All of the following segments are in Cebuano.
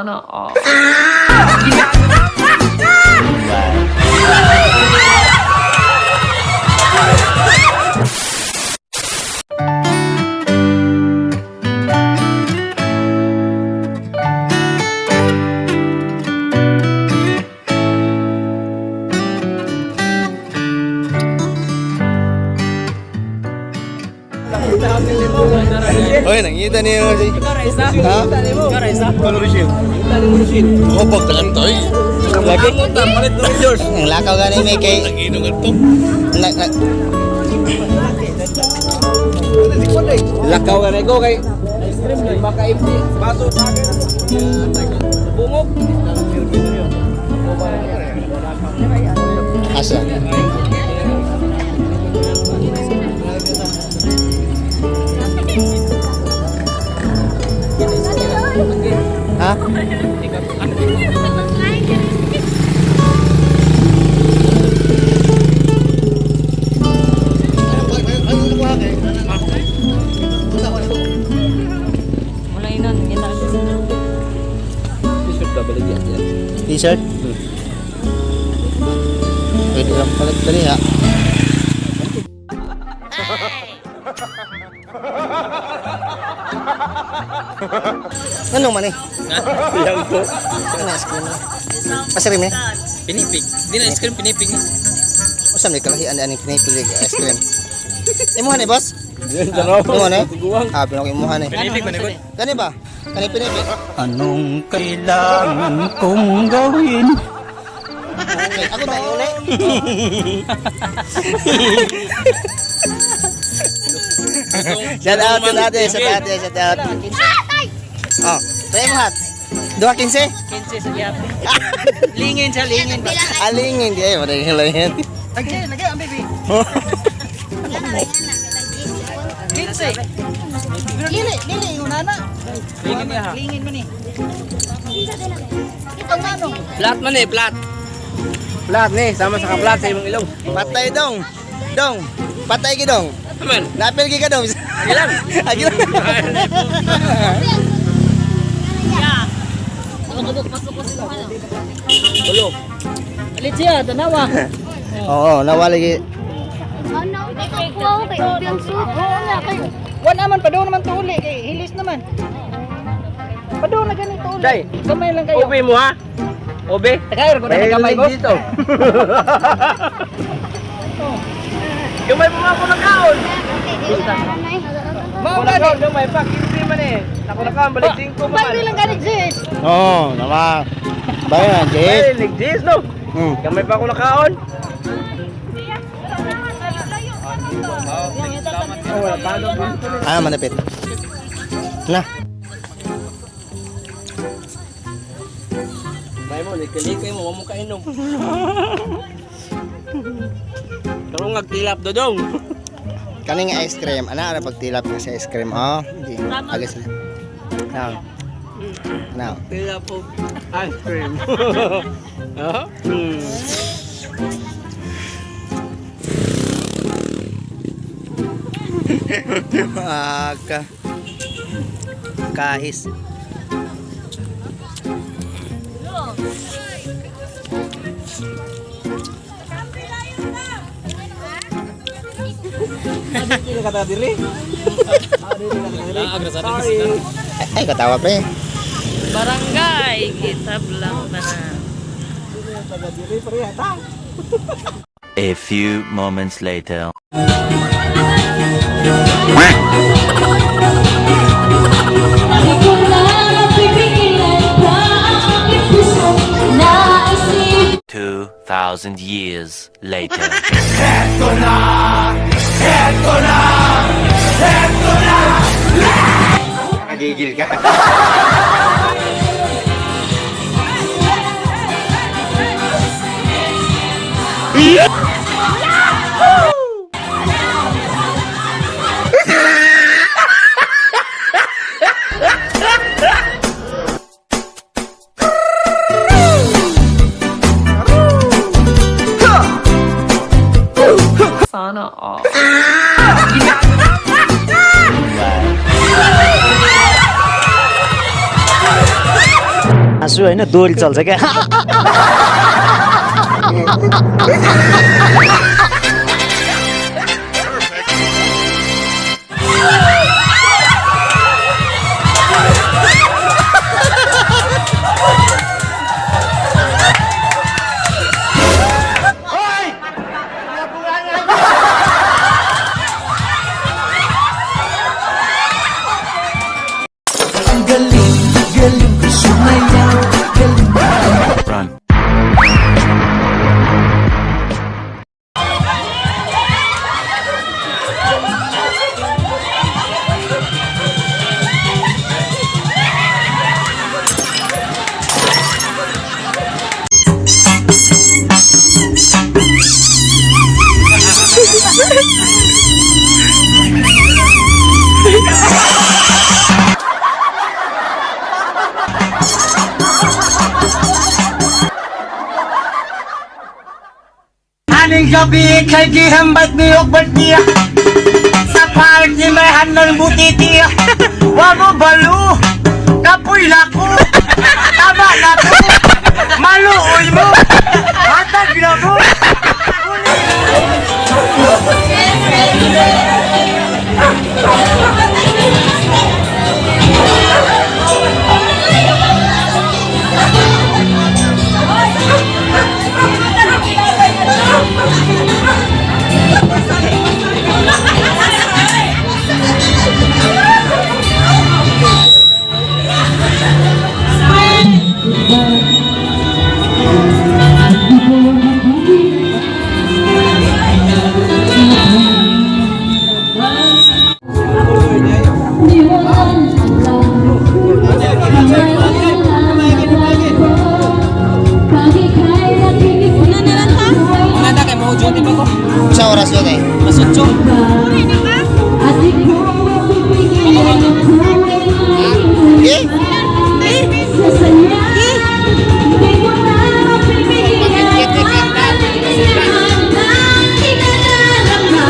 Sana all. Oy, nangita niyo si. Ha? Hobog tagan to. Lagi. Ang lakaw gani may kay. Na, na. Lakaw gani ko kay maka-empty baso sa akin. Bungog. Asa? Ha? Mulay nun, ginagawa. T-shirt ba baligya yan? T-shirt? Pwede lang palit dali ha. Ano man eh? Yang ko. Ano ice cream? Pasirim eh? Pinipig. Di na ice cream pinipig. Usam ni kalahian ani pinipili ice cream. Imuhan eh, boss? Yan tanaw. Imuhan eh? Ah, pinako imuhan eh. Pinipig man ikot. Kani ba? Kani pinipig? Anong kailangan kong gawin? Okay, ako tayo uli. Shout out to ate, shout out, shout out. Oh, tayo mo hat. Duha 15? 15 sa gyapon. Lingin sa lingin ba? Alingin di ay, wala yung lingin. Lagi, lagi ang baby. 15. Pero dili, dili yung nana. Lingin niya ha. Lingin man eh. Ang ano? Flat man eh, flat. Flat ni, sama sa ka-flat sa imong ilong. Patay dong. Dong. Patay gi dong. Aman. Napil gi ka dong. Agilan. Agilan. Tulo. Alit siya, tanawa. Oo, nawala gi. Ano? Wow, kay Ubi ang soup. Oo nga kayo. Wala naman pa naman tuli kay hilis naman. Pado na ganito uli. Day. Kamay lang kayo. Ube mo ha. Ube. Tagay ko na kamay boss. dito. Gamay mo nga ako ng kaon. Mao Ako na gani. kaon, gamay pa. 15 man eh. Ako na kaon, balik 5 pa man. Bagay lang gani sis. Oo, nawa. Bayan, Jess. Ay, nag-jis no. Gamay pa ako na kaon. Ah, manapit. Na. May mo, nagkalikay mo, wag mo kainom. Karong agtilap dodong. Kaning ice cream. Ana ara pagtilap nga sa ice cream. Oh, hindi. Agas na. Now. Now. Tilap of ice cream. Ah? Hmm. Ah, ka. Kahis. Hindi ka diri. Sorry. Ay, katawa pre. Barangay, kitab lang na. A few moments later. Di ko na mapipigilan pa ang aking puso. Naisip 2,000 years later. Nagigil ka. Sana all. हाँसु होइन दोहोरी चल्छ क्या। Run. Aning gabi kay gihambad ni og birthday sa park ni may handang butiti. Wa mo balo. Kapoy lako. Tama na to. Maluoy mo. Hatag na mo. Di mo alam. May ko. Pag ika'y nakikita. Una na kay mo duty pa ko. Sa oras yun eh. Mas 8. At di ko mapipigilan ang buhay Eh? Sa saya, di ko na mapipigilan ang kaligayahan na inadarama.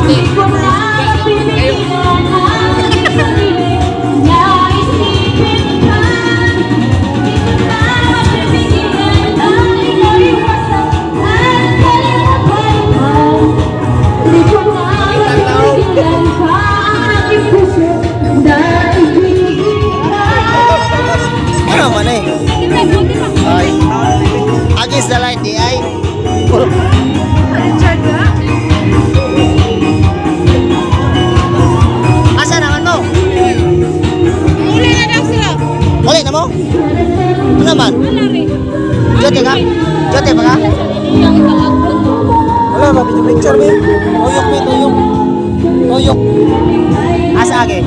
Di ko na mapipigilan ang aking sarili na isipin ka. Di ko na mapipigilan ang ika'y iwasan at kalimutan ka. Di ko na mapipigilan pa ang aking puso na ibigin ka. Ano man eh? Ay. Against the light, di ay. Asa naman mo? Uli na daw sila. Uli na mo? Ano naman? Jote ka? Jote ba ka? Wala ba video picture ba? Tuyok ba tuyok. Tuyok. Asa age?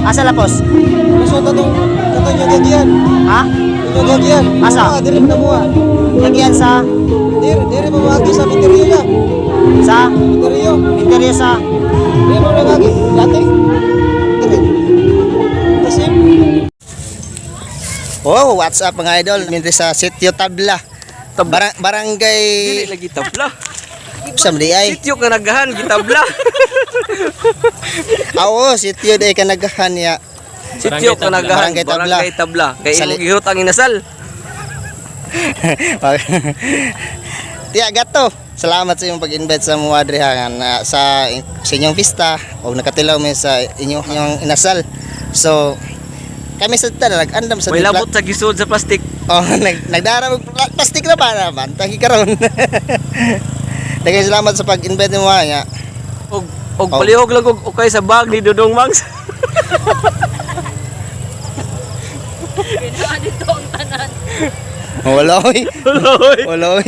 Asa lapos? Gusto to tong kato nyo gagian. Ha? Inyo gagian. Asa? Ah, dire na mo. Gagian sa Dire dire mo agi sa Minterio ya. sa Minterio. Minteryo sa Dire mo lang agi. Dati. Dire. Kasi Oh, what's up mga idol? Minti sa Sitio Tabla. Barangay Dili lagi tabla. sa di ay. Sityo ka nagahan gitabla. Ah, Oo, sitio di ka nagahan ya. Sityo ka nagahan Barangay Tabla. Barangay Tabla. Kay Sali- imong gihurot ang inasal. Tiya Gato, salamat sa inyong pag-invite sa mga diri ha, na sa inyong pista o nakatilaw mi sa inyong inasal. So kami sa tanan nag-andam sa May dipla- labot sa gisod sa plastic. Oh, nagdara og plastic na para bantay karon. Daghang salamat sa pag-invite nimo ha, nga. Og og Oh. palihog lang og ukay sa bag ni Dudong Mangs. Ginawa dito ang tanan. Wala oy. Wala oy. Wala oy.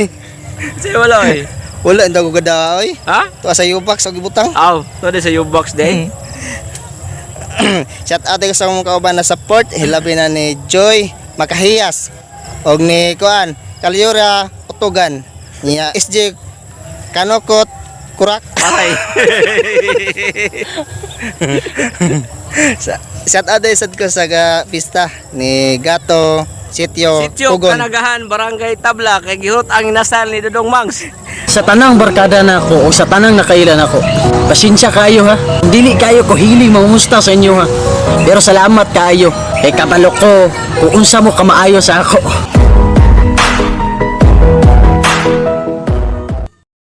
Say wala oy. Wala ang dago gada oy. Ha? Tuwa sa U-box og ibutang. Aw, to sa U-box day. Shout out sa mga kauban na support hilabi na ni Joy Makahiyas og ni kuan Kalyura Utugan niya SJ Kanokot Kurak. Patay. Shout out sad ko sa ga pista ni Gato Sitio Sityo Pugon. Kanagahan, Barangay Tabla, kay gihurot ang inasal ni Dudong Mangs. Sa tanang barkada na ako o sa tanang nakailan ako, pasensya kayo ha. Dili kayo ko hiling mamumusta sa inyo ha. Pero salamat kaayo. Kay kabalo ko kung unsa mo kamaayo sa ako.